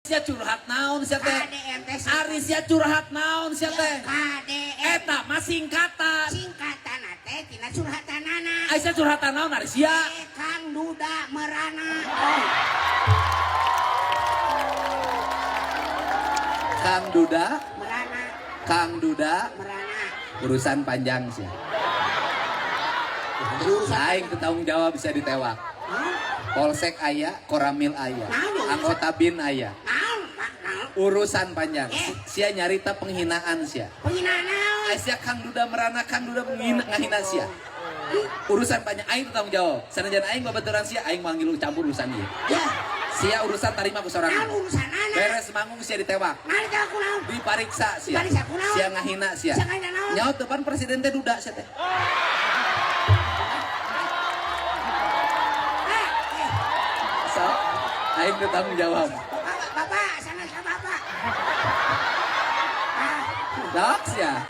Sia curhat naon sia teh? KDM teh. Ari sia curhat naon sia teh? KDM. Eta mah singkatan. Singkatan teh tina curhatanana. Ari sia curhatan naon ari sia? Eh, Kang Duda Merana. Oh. Kang Duda, Merana, Kang Duda, Merana. Urusan panjang sih. Aing teu tanggung jawab bisa ditewak. Naon? Polsek aya, Koramil aya, Naon? Anggota BIN aya. Naon, Pak? Naon? Urusan panjang. Eh. Sia nyarita penghinaan sia. Penghinaan naon? Ai sia Kang Duda Merana, Kang Duda menghina, ngahina sia. Urusan panjang aing teu tanggung jawab. Sanajan aing babaturan sia, aing manggil campur urusan ieu. Ya, Sia urusan tarima ku sorangan. Naon urusanana? Beres manggung sia ditewak. Naon teh aku naon? Dipariksa sia. Dipariksa ku naon? Sia ngahina sia. Sia ngahina naon? Nyaut depan presiden teh duda sia teh. Eh, eh, So, aing teu tanggung jawab. Bapak, bapak, sana sama bapak. Ah. Dok sia.